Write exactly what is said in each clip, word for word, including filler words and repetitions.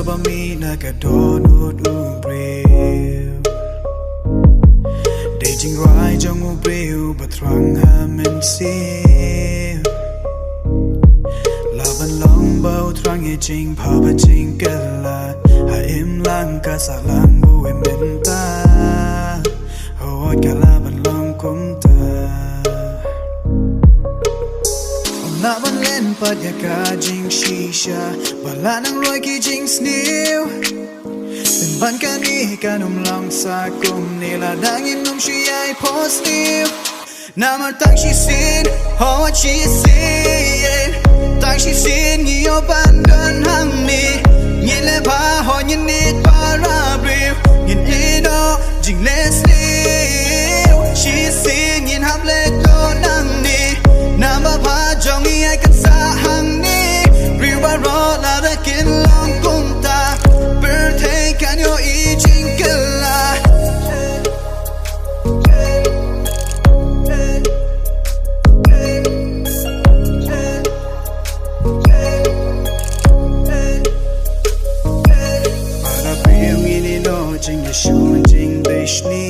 Ba mih na ka dohnud u briew. Dei jingrwai jong u briew ba thrang ha mynsiem. Lah ban long ba u thrang ïa jingpha bad jingkylla. Ha imlang ka sahlang ba u im mynta. Hooid ka lah ban long kumta. Lah ban len pat ïa ka jingshisha. Ba lah nang roi ki jingsniew. Pynban kane kan ym long sa kumne lada ngin ym shu ïai phohsniew. Namar tang shisien, hooid shisien. Tang shisien ngi ïoh ban don hangne. Ngin leh bha, hooid ngin ïeit para briew. Ngin ïehnoh jinglehsniew. Shisien ngin hap leh noh nangne. Namar ba jong ngi ai kan sah hangne. Briew baroh lada kin long kumta. Pyrthei kan ïohi jingkylla. Para briew ngin ïehnoh jingïashun jingbeishni.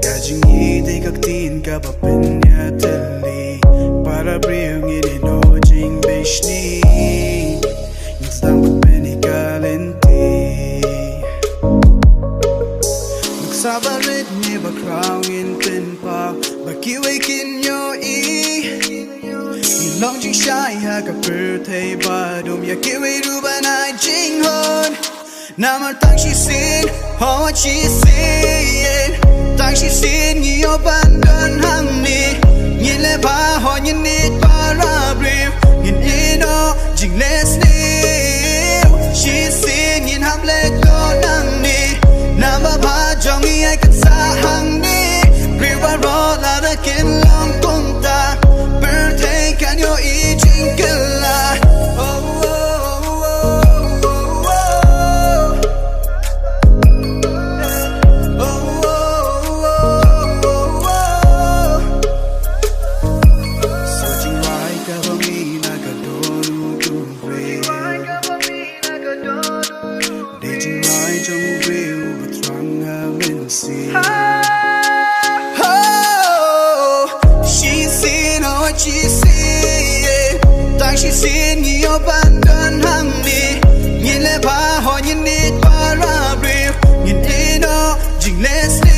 Ka jingïeit dei ka ktien kaba pynïatylli. Para briew ngin ïehnoh jingbeishni. Ngin sdang ban pynïaid ka lynti. Nuksa ba rit ne ba khraw ngin pynpaw. Ba kiwei kin ïohi. Ngi long jingshai ha ka pyrthei ba dum ïa kiwei ruh ban ai jinghun. Namar tang shisien, hooid shisien. Tang shisien ngi ïoh ban don hangne. Ngin leh bha, hooid ngin ïeit para briew. Ngin ïehnoh jinglehsniew. Shisien ngin hap leh noh nangne. Namar ba jong ngi ai kan sah hangne. Briew baroh lada kin long kumta. Pyrthei kan ïohi jingkylla. Oh, oh, oh, oh, oh, oh. Oh, oh, oh, oh, oh, oh. Sa jingwai kaba mih na ka dohnud u briew. Dei jingrwai jong u briew ba thrang ha mynsiem. Oh, shisien, oh, shisien. Tang shisien ngi ïoh ban don hangne. Ngin leh bha, hooid ngin ïeit para briew. Ngin ïehnoh jinglehsniew.